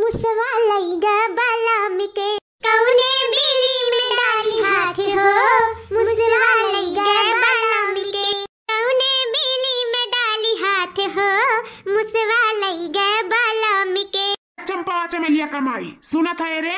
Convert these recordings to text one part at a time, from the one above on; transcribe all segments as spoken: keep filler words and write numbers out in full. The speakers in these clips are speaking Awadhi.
मुसवा लई गए बलम के, कौने बिली में डाली हाथ हो, मुसवा लई गए बलम के, कौने बिली में डाली हाथ हो, मुसवा लई गए बलम के। चंपा चमेलिया कमाई, सुनत है रे?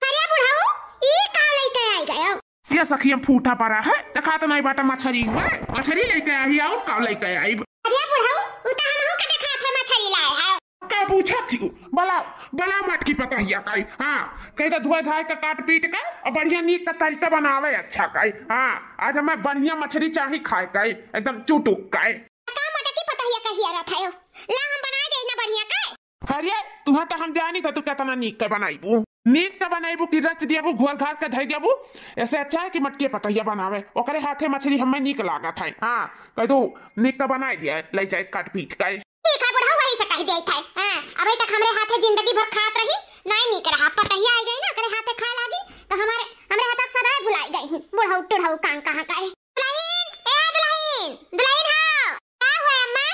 अरे बुढ़ऊ, ई का लइके आई गयो? ये सखी, हम फूटा परा है, देखात नहीं बाटा मछरी हुआ, मछरी लइके आई, और का लइके आई? अरे बुढ़ऊ, उ त हमहू के देखात है मछरी लाए है। का पूछत थी? बला, बला मटकी पतहिया काई। हाँ, कही तो धोए धाए के काट पीट के और बढ़िया नीक का तरीका बनावे अच्छा काई। हाँ, आज हमें बढ़िया मछरी चाही खाए काई, एकदम चुटुक काई। का मटकी पतहिया कहिया रहत है? ला हम बनाए दे इतना बढ़िया काई। अरे, तुहा तो हम जानी था तू कितना नीक का बनाईबू। नीक का बनाईबू कि रच दियाबू, घोल घाल के धई दियाबू। ऐसे अच्छा है कि मटकी पतहिया बनावे, ओकरे हाथे मछरी हमें नीक लागत है। हाँ, कह दो नीक का बनाई दिया, ले जाए काट पीट के। ठीक है बुढ़ऊ, वही से कह दिया था। हाँ, अबे तक हमरे हाथे जिंदगी भर खात रही, नहीं नीक रहा, पतहिया आई गई ना, ओकरे हाथे खाए लागी, तो हमारे, हमरे हाथ सदाए भुलाई गई। बुढ़ऊ टुढ़ऊ कान कहाँ का है। दुल्हन, ए दुल्हन, दुल्हन हो, का हुआ अम्मा?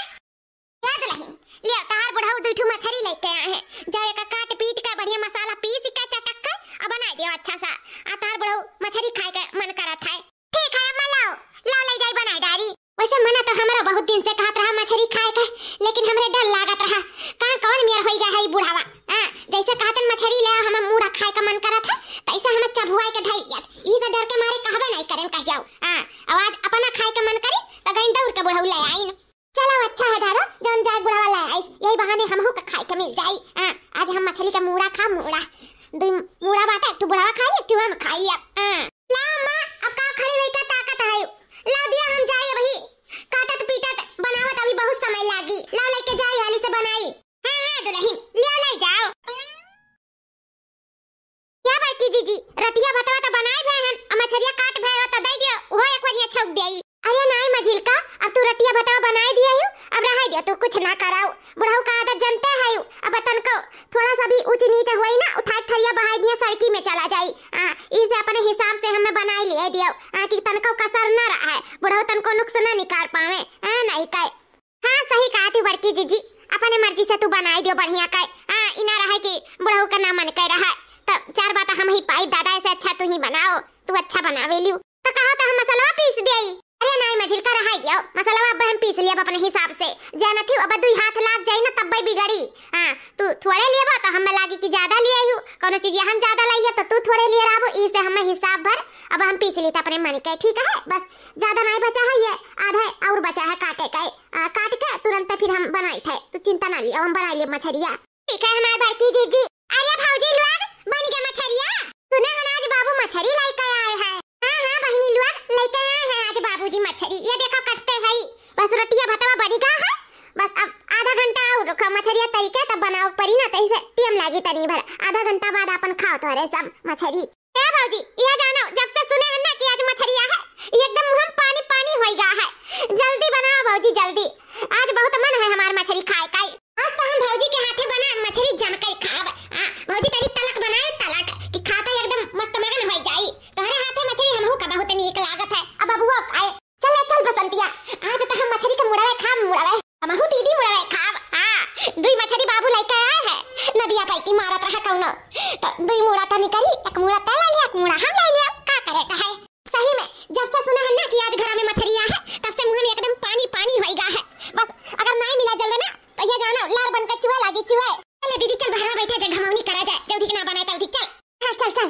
ए दुल्हन, ले तहार बुढ़ऊ दुई ठो मछरी लेके आए हैं, जाओ एका काट पीट के बढ़िया मसाला पीस के चटक के अब बनाई दियो अच्छा सा। आ तहार बुढ़ऊ मछरी खाए के मन करत है। ठीक है अम्मा, लाओ, लाओ ले जाई बनाई डारी। वैसे मना तो हमरा बहुत दिन से कहत रहा मछरी खाए के, लेकिन हमरे डर लागत रहा, कहाँ कौन मेर होई गया है ई बुढ़ावा। हाँ, जैसे कहतन मछरी ले आओ, हमें मूड़ा खाए का मन करत है, तैसे हमें चबुआए के धई दियत। ई से डर के मारे कहबे नहीं करेन कहियो। हाँ, अब आज अपना खाए का मन करिस, तो गईन दौड़ के बुढ़ऊ ले आईन। चलो अच्छा है दादा, जौन जाए बुढ़ावा ले आईस, यही बहाने हमहू का खाए के मिल जाई। हाँ, आज हम मछली का मूड़ा खा, मूड़ा। दुई मूड़ा बाटे, एक ठो बुढ़ावा खाई, एक ठो हम खाई अब। हाँ। ला अम्मा, अब का खड़ी रही का ताकत है? ला दिया हम जाई अबही, काटत पीटत बनावत अभी बहुत समय लागी। ला लेके जाई हाली से बनाई। हाँ, हाँ, दुल्हन, लिया ले जाओ। क्या बड़की जीजी, रटिया भतवा तो बनाए भए हन, आ मछरिया काट भए हो तो दे दियो, उहो एक बार छौंक देई। अरे नाई मझिलका, अब तू रटिया भतवा बनाए दिया हो, अब रहे दियो, तू कुछ ना कराओ। बुढ़ऊ का आदत जनते है, अब तनको थोड़ा सा भी ऊंच नीच होई ना, उठाए थरिया बहाई दिया सड़की में चला जाई। आ, इसे अपने हिसाब से हमें बनाए लिए दियो, आ, कि तनको कसर ना रहा है, बुढ़ऊ तनको नुक्स ना निकाल पावे, आ, नहीं कहे। हाँ, सही कहा तू बड़की जीजी, अपने मर्जी से तू बनाई दियो बढ़िया कै। हाँ, इना रहे कि बुढ़ऊ का ना मन कह रहा है, तो चार बात हम ही पाई दादा, ऐसे अच्छा तू ही बनाओ, तू अच्छा बनावे लियो। तो कहा तो हम मसलवा पीस देई। अरे नाई मझिलका रहाई दियो, मसलवा अब हम पीस लियब अपने हिसाब से। जानत ही अब दुई हाथ लाग जाई ना तब्बे बिगड़ी। हाँ, तू थोड़े लियबो तो हमें लागी कि ज्यादा लिए आयु, कोनो चीज हम ज्यादा लाई है तो तू थोड़े लिए रहबो, ई से हमें हिसाब भर अब हम पीस ली त अपने मन के, ठीक है? बस ज्यादा नहीं बचा है, ये आधा और बचा है काटे के। आ, काट के तुरंत फिर हम बनाई थे, तू चिंता ना लियो, हम बनाई लिए मछरिया। ठीक है हमारे बड़की जीजी। अरे भौजी लोग, बन गया मछरिया। सुना है ना आज बाबू मछरी लेके आए हैं। हाँ हाँ बहनी लोग, लेके आए हैं आज बाबूजी मछरी। ये देखो कटते हैं, बस रोटिया भतवा बनी गया है। बस अब आधा घंटा और रुको, मछरिया तरी के तब बनाओ परी ना, तैसे टीम लागी तनी भर। आधा घंटा बाद अपन खाओ तोरे सब मछरी। ए भौजी, यह जानो, जब से सुने हैं ना कि आज मछरी आ है, एकदम मुंह में पानी पानी होई गा है। जल्दी बनाओ भौजी, जल्दी। आज बहुत मन है हमार मछरी खाए का। आज तो हम भौजी के हाथे बना मछरी जम के खाब। हाँ, भौजी तेरी तलक बनाए तलक, कि खाता एकदम मस्त मगन होई जाई। तोहरे हाथे मछरी हमहू का बहुत नीक लागत है। अब बबुआ खाए। चल, चल बसंतिया, आज तो हम मछरी के मुड़वे खाब, मुड़वे। हमहू दीदी मुड़वे खाब। हाँ, दुई मछरी बाबू लेके आए हैं, नदिया पैकी मारत रहा कौनो। तो दुई मुड़ा तनी करी, एक मुड़ा तै ले लिया, एक मुड़ा हम ले लिया, का करे का है? सही में, जब से सुना है ना कि आज घर में मछरी आ है, तब से मुंह में एकदम पानी पानी होई गा है। बस अगर नहीं मिला जल्दी ना, तो ये जानो लार बन के चुए लागी चुए। चले दीदी, चल घर में बैठा जा, घमौनी करा जाए, जल्दी के ना बनाए तल्दी, चल। हाँ, चल, चल।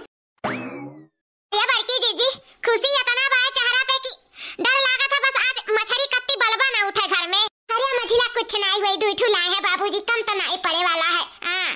ये बड़की जीजी, खुशी इतना बा चेहरा पे कि डर लागत है बस आज मछरी कत्ती बलबा ना उठे घर में। अरे मझिला, कुछ नाई हुई, दुई ठू लाए हैं बाबूजी, कम तो नाई पड़े वाला है। हाँ,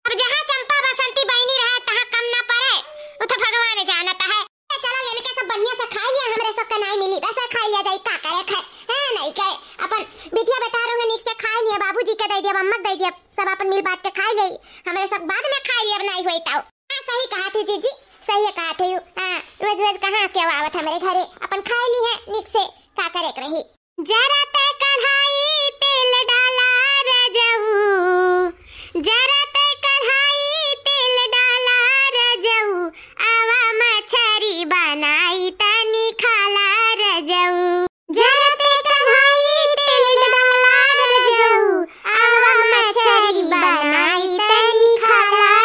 अब जहाँ चंपा बसंती बहनी रहे तहाँ कम ना पड़े, वो तो भगवान जानता है। चला इनके सब बढ़िया से खाई लिया, हमरे सब के नाई मिली, वैसे खाई लिया जाई, का करे खाए, हाँ, नहीं खाए। अपन बिटिया बेटा रहे नीक से खाई लिया, बाबूजी के दे दिया, अम्मा के दे दिया, सब अपन मिल बांट के खाई ले, हमरे सब बाद में खाई लिया, अब नाई हुई ताऊ। हाँ, सही कहा थी जीजी, सही कहा थी। हाँ, रोज रोज कहाँ के आवत हमरे घरे, अपन खाई ली है नीक से, का करे के रही। जरत कढ़ाई तेल डाला रजऊ, जरत कढ़ाई तेल डाला रजऊ, आवा मछरी बनाई तनी खाला रजऊ। जरत कढ़ाई तेल डाला रजऊ, आवा मछरी बनाई तनी खाला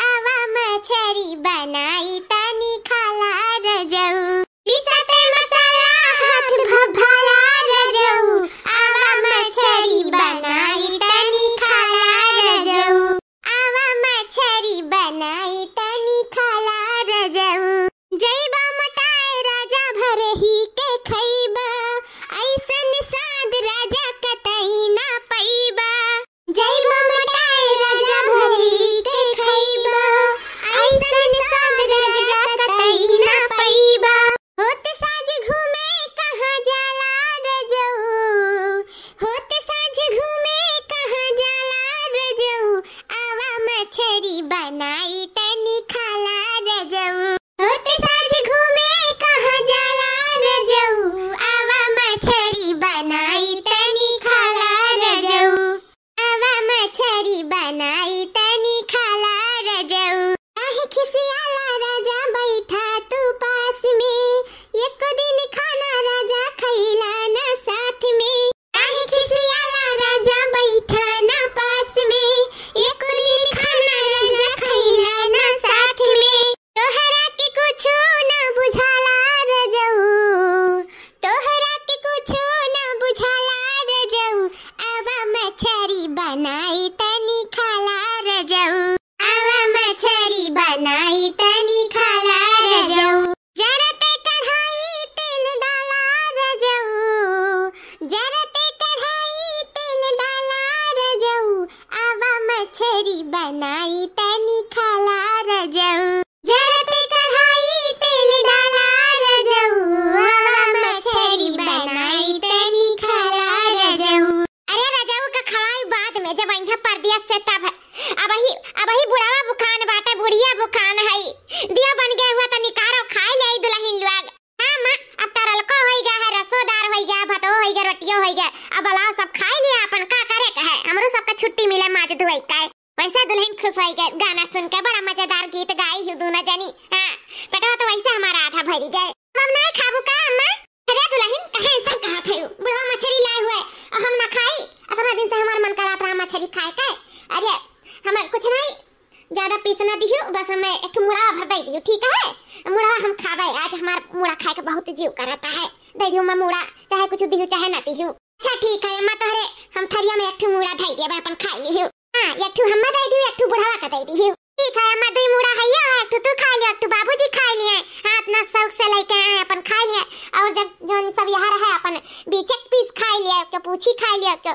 आवा मछरी बनाई तनी खाला रजऊ। पीसत मसाला हाथ भभाला रजऊ, आवा मछरी बनाई तनी खाला रजऊ। आवा मछरी बनाई तनी खाला रजऊ। जइबा मोटाए राजा भरही के खइबा, अइसन साद राजा कतई ना पइबा। जइबा मोटाए राजा भरही के खइबा, अइसन साद राजा कतई ना पइबा। होत साँझ घूमे कहाँ जाला रजऊ, होत साँझ घूमे कहाँ जाला रजऊ, आवा मछरी बनाई तनी खाला रजऊ। होत साँझ घूमे कहाँ जाला रजऊ, आवा मछरी बनाई तनी खाला रजऊ। आवा मछरी बनाई तनी खाला रजऊ। काहे खिसियाला राजा बैठा तू पास में, एको दिन खाना राजा खइला ना साथ में। काहे खिसियाला राजा बैठा ना पास में, एको दिन खाना राजा खइला ना साथ में। तोहरा के कुछो ना बुझाला रजऊ, तोहरा के कुछो ना बुझाला रजऊ, आवा मछरी बनाई तनी खाला रजऊ। आवा मछरी बनाई तनी खाला रजऊ। जरते कढ़ाई तेल डाला रजऊ, जरते कढ़ाई तेल डाला रजऊ, आवा मछरी बनाई तनी खाला रजऊ। जरते कढ़ाई तेल डाला रजऊ, आवा मछरी बनाई तनी खाला रजऊ। अरे रजऊ का खवाई बाद में, जब अइहा परदेस से तब। अबही, अबही बुढ़वा भुखान बाटे, बुढ़िया भुखान है। दिया बन गया हुआ तो निकारो, खाई ले दुलहिन लोग। हाँ माँ, अब तरलको होई गया है, रसोदार होई गया, भतो होई गया, रोटियो होई गया। अब अलाव सब खाई लिया अपन, का करे का है? हमरो सबका छुट्टी मिले माज धोई का है। वैसे दुलहिन खुश होई गए, गाना सुन के बड़ा मजेदार गीत गाई ही दूनो जनी। हाँ, पेटवा तो वैसे हमारा आधा भरी गए। अब हम नहीं खाबू का अम्मा? अरे दुलहिन, कहे ऐसा कहा थे? बुढ़वा मछरी लाए हुए, और हम ना खाई। अतना दिन से हमार मन करत रहा मछरी खाए के। अरे, हम कुछ नहीं, ज्यादा पीस ना दिहू, बस हमें एक ठो मुड़ा भर दे दिहू, ठीक है? मुड़ा हम खाबे, आज हमार मुड़ा खाए के बहुत जीव करता है। दे दिहू मैं मुड़ा, चाहे कुछ दिहू, चाहे ना दिहू। अच्छा ठीक है अम्मा, तोहरे हम थरिया में एक ठो मुड़ा धई देबे, अपन खाई लिहू। हाँ, एक ठो हम्मा दे दिहू, एक ठो बुढ़वा का दे दिहू। ठीक है अम्मा, दुई मुड़ा है, या एक ठो तू खा लियो, एक ठो बाबूजी खा लिए। हाँ, इतना शौक से लेके आए, अपन खा लिए। और जब जौन सब यहाँ रहे, अपन बीचक पीस खा लिए, के पूछी खा लिए, के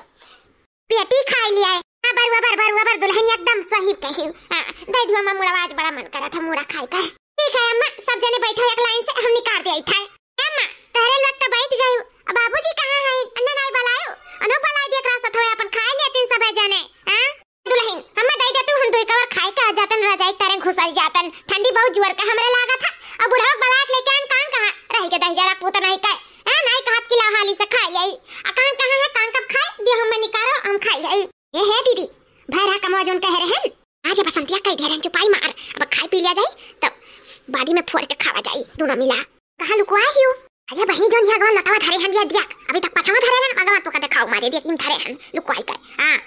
पेटी खा लिए। हाँ, बरुआ बर, बरुआ बर दुलहिन एकदम सही कही। हाँ, दे दिहू अम्मा मुड़ा, आज बड़ा मन करा था मुड़ा खाए का। ठीक है अम्मा, सब जने बैठो एक लाइन से, हम निकाल दे था। अम्मा, तहरे लोग तो बैठ गई, अब बाबूजी कहाँ है? अन्ना नहीं बुलायो, अनो बुलाई दिया करा सथवे, अपन खाए लेतिन सब जने। हाँ? दुलहिन, हम्मा दे दे तू, हम दुई कवर खाए के आ जातन, रजाई तरे घुसल जातन। ठंडी बहुत जुअर का हमरे लागत है। अब बुढ़वा बलात लेके आन, कान कहाँ रह के दही जरा पूत नहीं के। ए, नहीं कहत कि लाव हाली से खाई आई। आ कान कहाँ है, कान कब खाए? दियो हम्मा निकारो, हम खाई आई। ये है दीदी, भैरा कमवा जोन कह रहे हैं। आज ये बसंतिया कह दे रहे हैं, चुपाई मार। अब खाई पी लिया जाई, तब बादी में फोड़ के खावा जाई, दूनो मिला। कहाँ लुकवाए हियो? अरे बहिनी, जोन यहाँ गवा लटवा धरे हन, ये दिया, अभी तक पछवा धरे हन, अगवा तो का देखाओ मारे, दिया इन धरे हन, लुकवाई के। हाँ।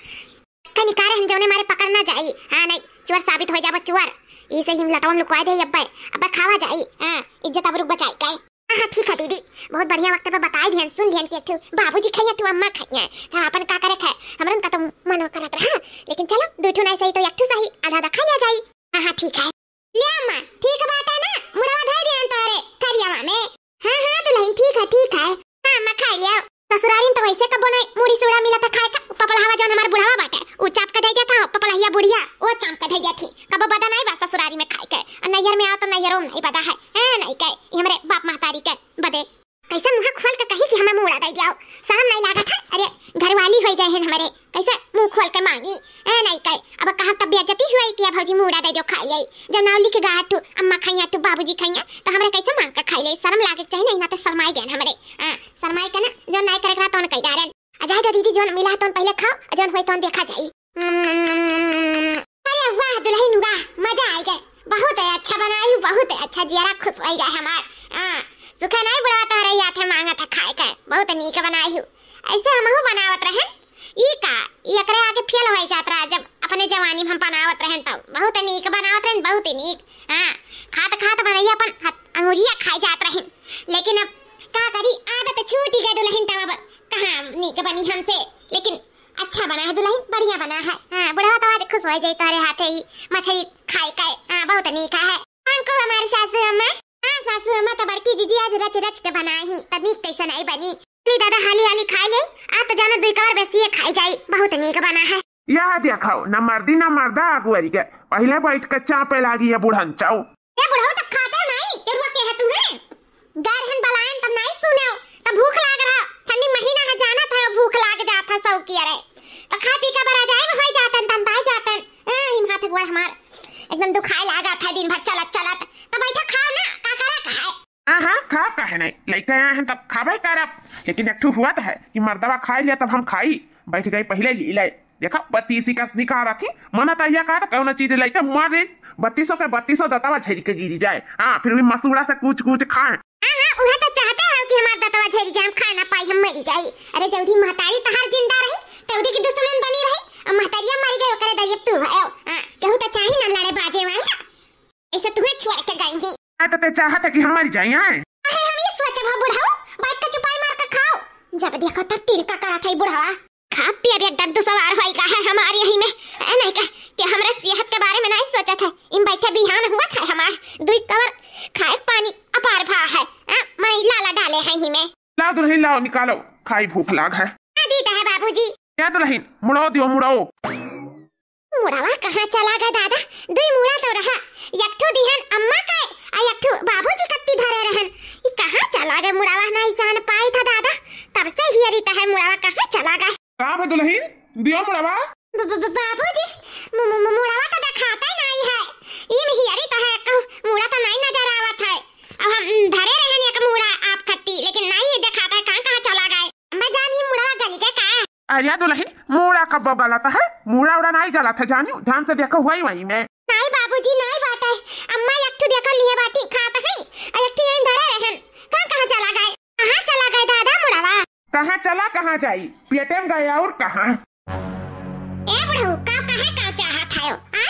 कहीं निकारे हन, जौने मारे पकड़ ना जाई। हाँ, नहीं, चोर साबित हो जाबो, चोर। इसे ही लटवा में लुकवाए दे, अब्बे, अब्बे खावा जाई। हाँ, इज्जत अबरू बचाई के। हाँ, हाँ, ठीक है दीदी, बहुत बढ़िया वक्त पे बताई दिहन, सुन लिहन कि एक ठो बाबूजी खाइए, तू अम्मा खाइए, तो अपन का करे खाए, हमरन का तो मनो करत रहा, लेकिन चलो, दू ठो नहीं सही तो एक ठो सही, आधा आधा खा लिया जाई। हाँ, हाँ, ठीक है। ले अम्मा, ठीक बाटे ना, मुड़वा धर दिहन तोहरे थरियावा में। हाँ, हाँ, दुलहिन, ठीक है, ठीक है। हाँ, अम्मा, खाई लिया। ससुरारी में तो वैसे कबो नहीं मुड़ी सूड़ा मिला था खाए का। पपलहवा जौन हमार बुढ़वा बाटे, उ चाप के दे देता हो, पपलहिया बुढ़िया, वो चाप के दे देती। कबो बदा नहीं बा ससुरारी में खाए के। और नैहर में आओ तो नैहरों में नहीं बदा है। ए, नहीं के, ये हमरे बाप महतारी के बदे। कैसे मुँह खोल के कही कि हमें मुड़ा दे दियाओ? शर्म नहीं लागत है? अरे, घरवाली हो गए हैं हमारे, कैसे मुँह खोल के मांगी? ए, नहीं के, अब कहा तब बेइज्जती हुई कि अब भौजी मुड़ा दे दो, खाई ले। जब नाव लिख गा तू, अम्मा खाइया तू, बाबूजी खाइया, तो हमरे कैसे मांग के खाई ले? शर्म लागे के चाहिए, नहीं ना तो शर्माई गए हमरे। हाँ, शर्माई के ना, जो नहीं करे के रहा, तो कही डारन। आ जाए दे दीदी, जौन मिला है तौन पहले खाओ, आ जौन होई तौन देखा जाई। अरे वाह दुलहिन वाह, मजा आ गया, बहुत अच्छा बनायू, बहुत अच्छा, जियरा खुश हो गया हमार। हाँ, सुखा नहीं बुढ़वा तोहरे याथे मांगा था खाए के, बहुत नीक बनायू। ऐसे हमहू बनावत रहन, ई का, ई एकरे आगे फेल होइ जात रहा, जब अपने जवानी में हम बनावत रहेन तब बहुत नीक बनावत रहेन, बहुत ही नीक। हाँ, खात खात बनैया अपन हथ-, अंगुरिया खाइ जात रहिन, लेकिन अब का करी, आदत छूटी गै दुलहिन, तब अब कहाँ नीक बनी हमसे। लेकिन अच्छा बना है दुलहिन, बढ़िया बना है। हाँ, बुढ़वा तो आज खुश होइ जाई तोहरे हाथे ही मछरी खाइ के। हाँ, बहुत नीक है। हमको हमारी सासू अम्मा, हाँ सासू अम्मा तो बड़की जीजी आज रच रच के बनाई ही, त नीक कैसे नहीं बनी। ली दादा, हाली हाली खाइ ले, आ तो जाना दुई कवर बेसी खाइ जाई, बहुत नीक बना है। यह देखो, न मर्दी न मर्दा अगुअरी के, पहिले बैठ के चापे लागी है बुढ़न चाऊ। ए बुढ़ऊ, तब खाते नहीं, केरुआ के है तुम्हें? गैर हन बलायन तब नहीं सुने, तब भूख लाग रहा, ठंडी महीना है, जाना था भूख लाग जाता सौ की। अरे, तो खा पी के बड़ा जाए, वहाँ जातन, तंताए जातन। ए, हिम हाथ गोड़ हमार एकदम दुखाए लागा था दिन भर चलत चलत। तो बैठा खाओ ना, का करे का है? हाँ, हाँ, खाओ काहे नहीं, लइके आए हैं तब खाबे करब। लेकिन एक ठो हुआ तो है कि मर्दवा खाइ लिया तब हम खाई, बैठ गई पहिले ली ले। देखा, बत्तीसी कस निकालत ही, मना तो यह कहा था कौनो चीज लइके मार दे, बत्तीसों के बत्तीसों दतवा झरि के गिरी जाए। हाँ, फिर भी मसूड़ा से कूच कूच खाए। हाँ, हाँ, उहे तो चाहते हो कि हमार दतवा झरि जाए, हम खा ना पाई, हम मरी जाई। अरे जल्दी महतारी तहार जिंदा रही, तौदी की दुश्मन बनी रही, और महतारिया मरी गई, ओकरे दरिया तू है। हाँ, केहू तो चाही ना लड़े बाजे वाला। ऐसे तुम्हें छोड़ के गई ही। हाँ, तो ते चाहत है कि हम मर जाए, हैं? अहे, हम ये सोचब हो बुढ़ऊ, बैठ के चुपाई मार के खाओ। जब देखो तब तिनका करत है बुढ़वा। खा पियब एकदम दुसवार होई गा है हमार यही में। ए, नहीं कह कि हमरा सेहत के बारे में नहीं सोचत है। इन बैठे बिहान हुआ था हमार दुई कवर खाए पानी अपार भा है। आ, मैं लाला डाले है ही में। लाओ दुलहिन, लाओ, निकालो, खाई भूख लाग है। आ, दीदा है बाबूजी। क्या दुलहिन, मुड़ो दियो, मुड़ो। मुड़वा कहाँ चला गए दादा? दुई मुड़ा तो रहा, एक ठो दिहन अम्मा के, आ एक ठो बाबूजी कत्ती धरे रहन। ई कहाँ चला गए मुड़वा? नहीं जान पाई था दादा, तब से हियरी तहर मुड़वा कहाँ चला गए? का भे दुलहिन, दियो मुड़वा। ब-, ब-, ब-, बाबूजी, मु-, मु-, मु-, मुड़वा तो देखाता ही नहीं है। ई में हियरी तो है, कहूँ मुड़ा तो नहीं नजर आवत है। अब हम धरे रहन एक मुड़ा आप कत्ती, लेकिन नहीं देखाता है, कहाँ, कहाँ चला गए? अम्मा जान, ई मुड़वा गली गए का? अरे दुलहिन, मुड़ा कब्बो गलत है, मुड़ा उड़ा नहीं गलत है जानू, ध्यान से देखो हुआ ही वही में। नहीं बाबूजी, नहीं बाटे। अम्मा एक ठो देखो लिए बाटी खात है, और एक ठो यहीं धरे रहन। कहाँ, कहाँ चला गए? कहाँ चला गए दादा मुड़वा? कहाँ चला, कहाँ जाई? पेटे में गए और कहाँ? ए बुढ़ऊ, का कहे का चाहत है, आ?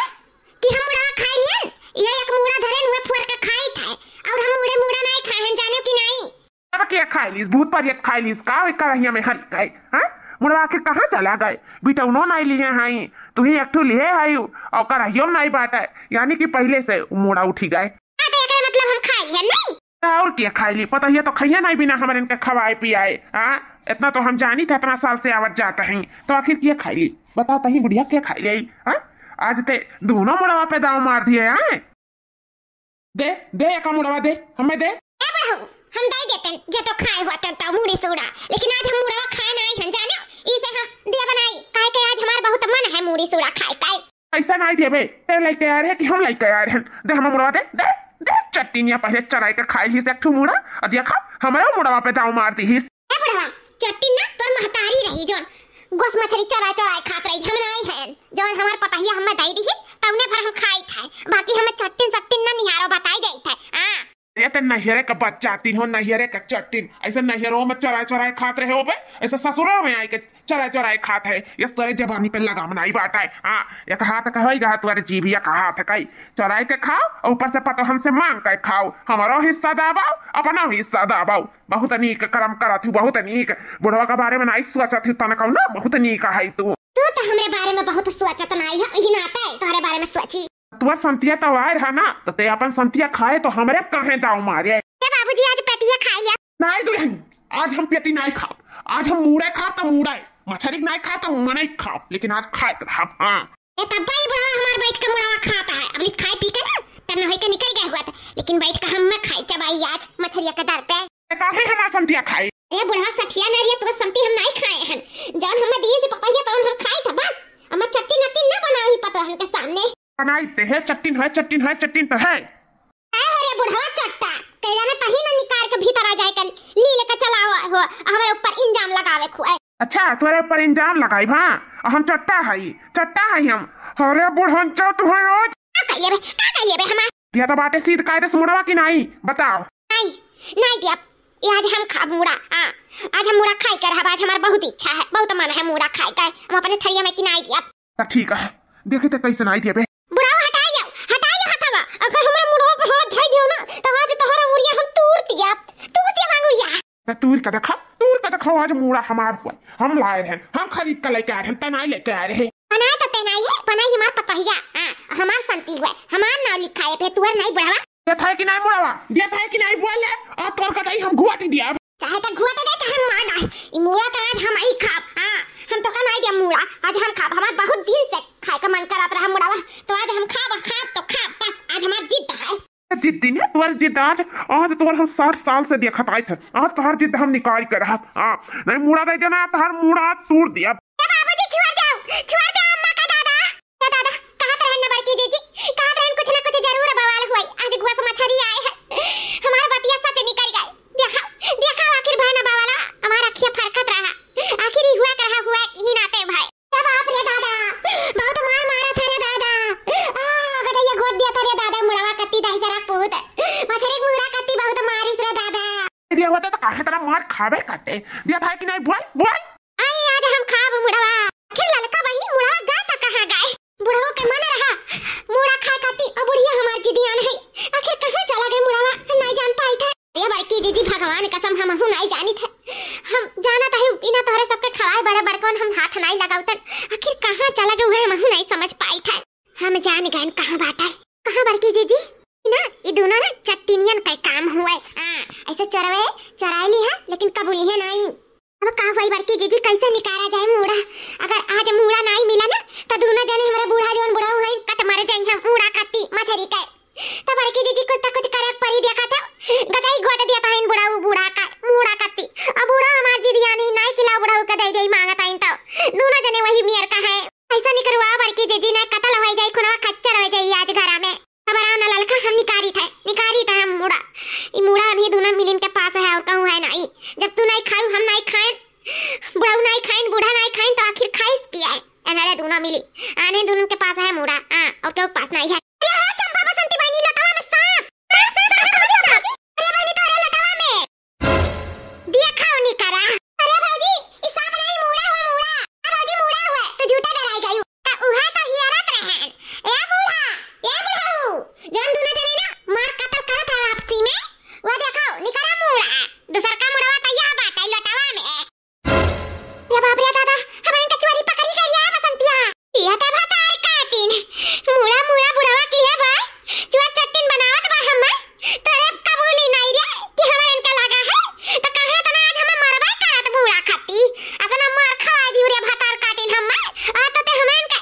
कि हम मुड़वा खाई लियन? ये एक मुड़ा धरेन हुए फोड़ के खाई था, और हम मुड़े मुड़ा नहीं खाए हैं, जाने कि नहीं? अब के खाई लीस? भूत परियत खाई लीस का? ओई करहिया में हरि गए, हाँ? मुड़वा आखिर कहाँ चला गए? बिटौनो नहीं लिए हई, तू ही एक ठो लिए हई, और करहियो में नहीं बाटे, यानी कि पहिले से मुड़ा उठी गए। हाँ, तो एकरे मतलब हम खाई लियन नहीं? तो और के खाई ली? पता ही है तो खइया नहीं बिना हमरे इनके खवाए पियाए, हाँ? इतना तो हम जानी थे, इतना साल से आवत जात हैं, तो आखिर के खाई ली? बता तही बुढ़िया, के खाई ली, हाँ? आज ते दोनों मुड़वा पे दाव मार दिए, हाँ? दे, दे, एका मुड़वा दे, हमें दे। ए बुढ़ऊ, हम दे देतन, जे तो खाए हुआ तन तो मुड़ी सूड़ा, लेकिन आज हम मुड़वा खाए नहीं हन, जाने, इसे हम दे बनाई, काहे के आज हमार बहुत मन है मुड़ी सूड़ा खाए का। ऐसा नहीं देबे, ते लेके आ रहे कि हम लेके आ रहे हैं। दे, हमें मुड़वा दे, दे, दे, चट्टिनिया पहले चराई के खाई लीस एक ठो मुड़ा, और देखा, हमारा मुड़वा पे दाव मार दीस। ए बुढ़वा, चट्टिन ना तोर महतारी रही, जौन गोस मछरी चोराय चोराय खात रही, हम नाई हैं। जौन हमार पतहिया हमें दई दिहिस, तौने भर हम खाई थे, बाकी हमें चट्टिन सट्टिन ना निहारो, बताई जाई थे। हाँ। ये तो नहियरे का बच्चा तीन हो, नहियरे का चट्टिन। ऐसे नहियरो में चोराय चोराय खात रहे हो बे, ऐसे ससुरो में आई के चोराय चोराय खात है। ये तोरे जवानी पे लगाम नाई बाटा है। हाँ, एक हाथ का होई गा तोरे जीभिया का हाथ कई, चोराय के खाओ और ऊपर से पतोहन से मांग के खाओ। हमारो हिस्सा दाबाओ, अपना हिस्सा दाबाओ। बहुत नीक करम करत हूँ, बहुत नीक। बुढ़वा के बारे में नाई सोचत हूँ तनकौ ना, बहुत नीक है तू। तू तो हमरे बारे में बहुत सोचत नाई है, यही नाते तोहरे बारे में सोची। तोर संतिया तो आए रहा ना, तो ते अपन संतिया खाए तो हमरे काहे दाव मारे? ए बाबूजी, आज पेटिया खाई ले। नाई दुलहिन, आज हम पेटी नाई खाब, आज हम मूड़े खाब तो मूड़े, मछरी नाई खाब तो मनई खाब, लेकिन आज खाए रहा। हाँ। ए तब्बा ई बुढ़वा हमार बैठ के मुड़वा खाता है, अब खाए पी के ना, तब न होई के निकल गए हुआ था, लेकिन बैठ के हम में खाई चबाई आज मछरिया के दर पे। ए काहे हमार संतिया खाई? ए बुढ़वा सठिया नरिया, तोर संती हम नाई खाए हन, जौन हमें दिए से पतोहिया तौन हम खाई था बस, हमें चट्टी नट्टी न बनाई पतोहन के सामने। बनाई ते है चट्टिन है, चट्टिन है, चट्टिन तो है। ए हो रे बुढ़वा चट्टा, कैला में तही न निकाल के भीतर आ जाए के ली लेके चलाओ हो, हमारे ऊपर इल्जाम लगावे खुए। अच्छा, तोरे ऊपर इल्जाम लगाई भा? हम चट्टा हई, चट्टा हई हम। अरे बुढ़न चो तू है आज। का कर लेबे, का कर लेबे हमार? दिया तो बाटे सीध कायदे से मुड़वा की नाई, बताओ। नाई, नाई दिया। ये आज हम खाब मूड़ा, हाँ, आज हम मूड़ा खाए के रहब, आज हमार बहुत इच्छा है, बहुत मन है मूड़ा खाए के, हम अपने थरिया में किनाई दिया। त ठीक है, देखे त कैसे नाई दिया बे। बुढ़ाऊ हटाई जाओ, हटाई जाओ हथवा, अगर हमरा मूड़वा पे हाथ धर दियो ना, तो आज तोहरा मुड़िया हम तूर दिया, तूर दिया मांगुरिया। त तूर का देखा, तूर का देखा, आज मूड़ा हमार हुआ, हम लाए रहन, हम खरीद के लेके आए रहन, तनाई लेके आए रहे। बनाए तो तनाई है, बनाई हमार पतोहिया, हाँ, हमार संती हुआ, हमार नाव लिखाए पे तुअर नाई बुढ़ावा। देत है कि नाई मुड़ावा? देत है कि नाई बोल ले? आ तोर कटाई हम घुआटी दिया। चाहे तो घुआटे दे, चाहे मार डाल। ई मूड़ा तो आज हम ही खाब। हाँ, हम तो का नाई दिया मूड़ा। आज हम खाब। हमार बहुत दिन से खाए का मन करत रहा मूड़ावा। तो आज हम खाब, खाब तो खाब। बस आज हमार जिद है। जिद दिन है, तोर जिद आज, आज तोर हम साठ साल से देखत आए थे। आज तोहर जिद हम निकाल के रहब। हाँ, नाई मूड़ा दे देना, तोहर मूड़ा तूर दिया। ए बाबूजी, छोड़ दो, छोड़ दो अम्मा का दादा। ए दादा, कहत रहन ना बड़की जीजी, कहत रहन कुछ ना कुछ जरूर बवाल हुई। आज गुआ से मछरी आए है, हमार बतिया सच निकल गए। देखा, देखा आखिर भाई ना बवाला, हमार अखिया फरकत रहा, आखिर ही हुआ के रहा, हुआ ही नाते भाई। ए बाप रे दादा, बहुत मार मारा था रे दादा। आ, गटैया घोट दिया था रे दादा, मुड़वा कत्ती दाई जरा पूत। मछरी के मुड़ा कत्ती बहुत मारिस रे दादा। दिया होता तो काहे तरह मार खाबे करते। दिया था कि नहीं, बोल, बोल। आई आज हम खाब मुड़वा। आखिर ललका बहिनी मुड़वा गए त कहाँ गए? बुढ़वा के मन रहा मूड़ा खाए खाती, और बुढ़िया हमार जिदियान है। आखिर कहाँ चला गए मुड़वा? हम नहीं जान पाई थे। ये बड़की जीजी भगवान कसम हमहू नहीं जानी थे। हम जानत है बिना तोहरे सबके खवाए बड़े बड़कवन हम हाथ नहीं लगावतन। आखिर कहाँ चला गए उहे हमहू नहीं समझ पाई थे। हम जान गए कहाँ बाटे। कहाँ बड़की जीजी? ना, ई दोनों ना चट्टिनियन का काम हुए। हाँ, ऐसे चोरवे चोराई ली है, लेकिन कबूली है नहीं। अब का हुई बड़की जीजी, कैसे निकारा जाए मूड़ा? अगर आज मूड़ा नाई मिला ना, त दोनों जने हमरे बूढ़ा जौन बुढ़ऊ हैं, कट मर जाई हम मूड़ा खाती मछरी के। त बड़की जीजी कुछ त कुछ करे परी, देखा था, गटई घोट दिया था इन बुढ़ऊ बूढ़ा का, मूड़ा खाती। अब बूढ़ा हमार जिदियानी नाई किला बुढ़ऊ के दे दे मांगत आइन, तो दोनों जने वही मियर का है। ऐसा निकरवा बड़की जीजी ना कतल हो जाई, खुनवा खच्चर हो जाई आज घरा में। अब आराम ना ललका, हम निकारी थे, निकारी थे हम मूड़ा। ई मूड़ा अभी दोनों मिलिन के पास है और कहूँ है नहीं। जब तू नहीं खाऊ, हम नहीं खाएन, बुढ़ऊ नहीं खाइन, बूढ़ा नहीं खाइन, तो आखिर खाइस की है? एनरे दोनों मिली, आने दोनों के पास है मूड़ा, हाँ, और क्यों पास नहीं है? अरे हाँ, चंपा बसंती बहनी लटवा में सांप। सांप, सांप, सांप, सांप, सांप। अरे बहनी, तोरे लटवा में। दिया खाओ निकरा। अरे भौजी, ई सांप नहीं, मूड़ा हुआ, मूड़ा। अरे भौजी, मूड़ा हुआ, तू झूठे डराई गई। त उहे तो हियरत रहन। ए बूढ़ा, ए बुढ़ऊ, जौन दोनों जने ना मार कतल करत है आपसी में, वो देखो, निकरा मूड़ा। दूसर का मुड़वा तो यह बाटे लटवा में। या बाप रे दादा, हमारे इनका चोरी पकड़ी गई है बसंतिया। या तो भतार काटिन। मूड़ा, मूड़ा बुढ़वा की है भाई। चुआ चट्टिन बनावत बा हमें। तोरे कबूली नहीं रे कि हमें इनका लगा है। तो कहे तो ना आज हमें मरबे करत बूढ़ा खाती। अतना मार खवाई दी रे भतार काटिन हमें। आ तो ते हमें इनका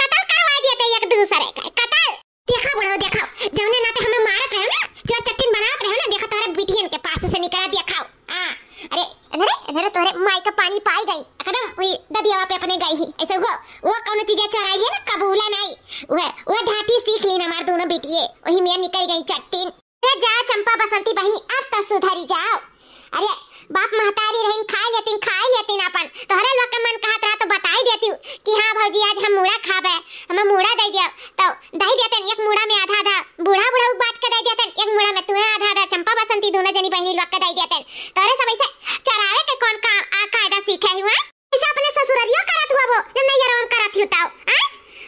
कतल करवाई दिए थे एक दूसरे का। कतल। देखा बुढ़ऊ, देखा, जौने नाते हमें मारत रहे ना, जो चट्टिन बनावत रहे ना, देखा तोहरे बिटियन के पास से निकरा, देखा। हाँ, अरे, अरे, अरे, तोहरे माई का पानी पाई गई, एकदम वही ददियावा पे अपने गई ही। ऐसे हुआ, वो कौनो चीज चोराई है ना, कबूला नहीं। वह, वह ढाठी सीख ली ना हमार दोनों बिटिये, वही में निकल गई चट्टिन। अरे जा चंपा बसंती बहनी, अब तो सुधरी जाओ। अरे, बाप महतारी रहिन, खाए लेतिन, खाए लेतिन अपन। तोहरे लोग के मन कहत रहा तो बताई देती कि हाँ भौजी, आज हम मूड़ा खाबे, हमें मूड़ा दे दियो। तो दे देतन, एक मूड़ा में आधा आधा बूढ़ा बुढ़ऊ बांट के दे देतन, एक मूड़ा में तुम्हें आधा आधा चंपा बसंती दोनों जनी बहनी लोग के दे देतन। तोहरे सब ऐसे चरावे के कौन काम आ कायदा सीखे हुआ? ऐसे अपने ससुररियो करत हुआ वो, जब नैहरवा में करत हुआ तो, आ?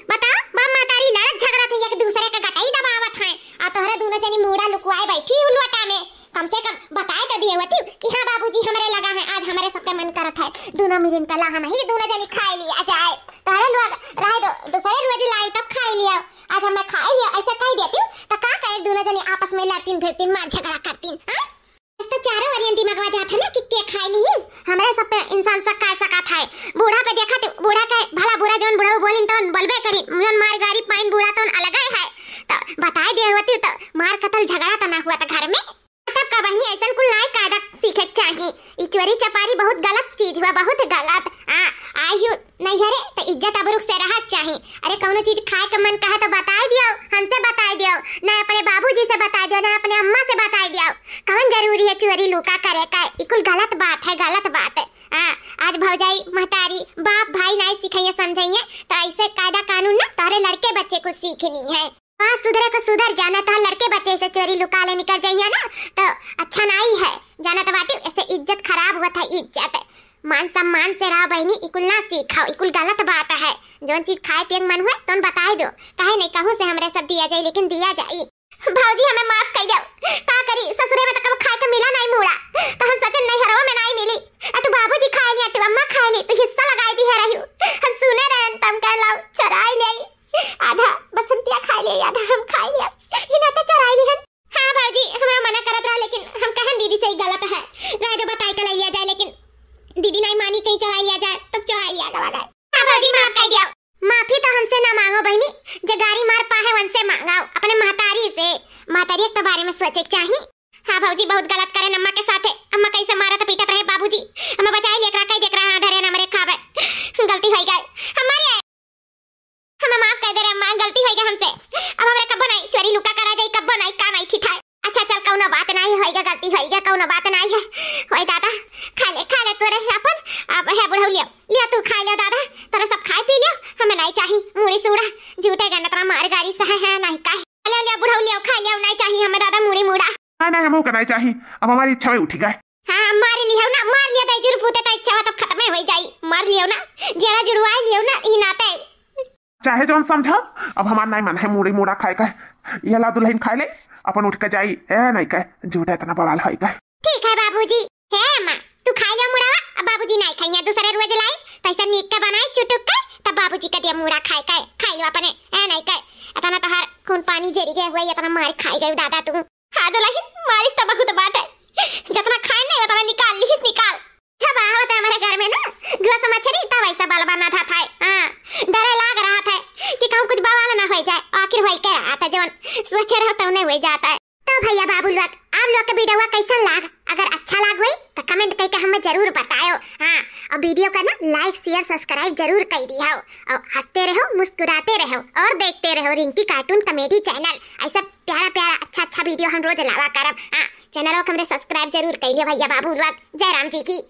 बताओ, बाप महतारी लड़त झगड़त है, एक दूसरे के गटई दबावत हैं, आ तोहरे दोनों जनी मूड़ा लुकवाए बैठी हूँ लोटा में। कम से कम बताए तो दिए होती कि हाँ बाबूजी हमरे लगा है, आज हमरे सबके मन करत है, दोनों मिलिन के ला हम ही दोनों जनी खाए लिया जाए। तोहरे लोग रहे दो, दूसरे रोज लाई तब खाए लिया, आज हमें खाए लिया, ऐसे कह देती तो का करे दोनों जनी आपस में लड़तीन भिड़तीन मार झगड़ा करतीन, हाँ? इस तो चारों ओरियन दिमागवा जात है ना कि के खाए ली, हमरे सब पे इंसान शक कर सकत है। बूढ़ा पे देखा तो बूढ़ा के भला बुरा जौन बुढ़ऊ बोलिन तौन बोलबे करी, जौन मार गारी पाइन बूढ़ा तौन अलग है। तो बताए दे होती तो मार कतल झगड़ा तो ना हुआ था घर में। तब का बहनी ऐसन कुल नाई कायदा सीखे के चाही। ई चोरी चपारी बहुत गलत चीज हुआ, बहुत गलत। आ, आई हूँ नैहरे तो इज्जत अबरुक से रहा चाही। अरे कौनो चीज खाए के मन कहे तो बताए दियो, हमसे बताए दियो, ना अपने बाबूजी से बताए दियो, ना अपने अम्मा से बताए दियो। कौन जरूरी है चोरी लुका करे का? ई कुल गलत बात है, गलत बात है। आ, आज भौजाई, महतारी, बाप, भाई नाई सिखाइए समझाइए तो ऐसे कायदा कानून ना तारे लड़के बच्चे को सीखनी है। वाह, सुधरे को सुधर जाना, तो लड़के बच्चे से चोरी लुका ले निकल जाइए ना, तो अच्छा नाई है। जाना तो बाटी, ऐसे इज्जत खराब होत है, इज्जत। मान सम्मान से रहा बहिनी, इकुल ना सीखाओ, इकुल गलत बात है। जौन चीज खाए पिए के मन हुए, तौन बताए दो। काहे नहीं कहूँ से हमरे सब दिया जाई, लेकिन दिया जाई। भौजी, हमें माफ कर दो। का करी, ससुरे में तो कब खाए के मिला नहीं मूड़ा, तो हम सोचे नैहरवा में नहीं मिली। अटू बाबूजी खाए ली, अटू अम्मा खाए ली, तू हिस्सा लगाई दी है रही। हम सुने रहे, तम कह लाओ, चुराई ले आई। आधा बसंतिया खाए ली, आधा हम खाए ली। ही ना तो चुराई ली हम। हाँ भौजी, हमें मना करत रहा, लेकिन हम कहन दीदी से ही गलत है। रह दो, बताई के ले लिया जाए, लेकिन दीदी नहीं मानी, कहीं चुराई लिया जाए, तब चुराई लिया गवा गए। हाँ भौजी, माफ कर दिया। माफी तो हमसे ना मांगो बहिनी, जे गारी मार पाए उनसे मांगाओ, अपने महतारी से। महतारी के तो बारे में सोचे के चाही। हाँ भौजी, बहुत गलत करे अम्मा के साथे। अम्मा कैसे मारत पीटत रहे बाबूजी, हमें बचाई लेकरा, कई देख रहा धरे ना मरे खावे। गलती हो गई हमारी, हमें माफ कर दे रे अम्मा, गलती हो गई हमसे। अब हमरे कब्बो नहीं चोरी लुका करा जाई, कब्बो नहीं का नहीं ठीक है। अच्छा चल, कौनो बात नहीं होइगा, गलती होइगा, कौनो बात नहीं है। होई दादा, खा ले, खा ले तोरे अपन। अब है बुढ़ऊ, लियो, लियो तू खा लियो दादा, तोरे सब खाए पी लियो, हमें नहीं चाही मूड़ी सूड़ा। झूठे गनतरा मार गारी सहे है, नहीं काहे। लियो, लियो बुढ़ऊ, लियो खा लियो, नहीं चाही हमें दादा मूड़ी मूड़ा। नहीं, नहीं, हमहू का नहीं चाही, अब हमारी इच्छा में उठी गए। हाँ, मार लियो ना, मार लियो, दाई जुर पूते तो इच्छा तब खत्म हो जाई, मार लियो ना, जरा जुड़वा लियो ना, ई नाते। चाहे जौन समझो, अब हमार नाई मन है मूड़ी मूड़ा खाए का। ये ला दुल्हन खाए ले, अपन उठ के जाई। ए नहीं के, झूठा इतना बवाल होई का। ठीक है बाबूजी। हे अम्मा, तू खाई लो मुड़ावा, अब बाबूजी नाई खाइया, दूसरे रोज लाई, तैसे नीक के बनाई चुटुक के, तब बाबूजी का दिया मुड़ा खाए का, खाई लो अपने। ए नहीं के, इतना तोहार खून पानी जरी गए हुआ, इतना मार खाई गई दादा तू। हाँ दुल्हन, मारिस तो बहुत बात है, जितना खाए नहीं उतना निकाल लिहिस, निकाल। जब आवत है हमारे घर में ना, गुआ से मछरी, तब ऐसा बल बना था, था। हाँ, डरे लाग रहा था कि कहूँ कुछ बवाल ना हो जाए, आखिर हो के रहा था, जवन सोचे रहो तो नहीं हो जाता है। तो भैया बाबू लोग, आप लोग के वीडियो कैसन लाग? अगर अच्छा लाग होई तो कमेंट करके हमें जरूर बतायो। हाँ, और वीडियो का ना लाइक, शेयर, सब्सक्राइब जरूर कर दियो। और हंसते रहो, मुस्कुराते रहो और देखते रहो रिंकी कार्टून कॉमेडी चैनल। ऐसा प्यारा प्यारा अच्छा अच्छा वीडियो हम रोज लावा करब। हाँ, चैनल को हमरे सब्सक्राइब जरूर कर लियो भैया बाबू लोग। जय राम जी की।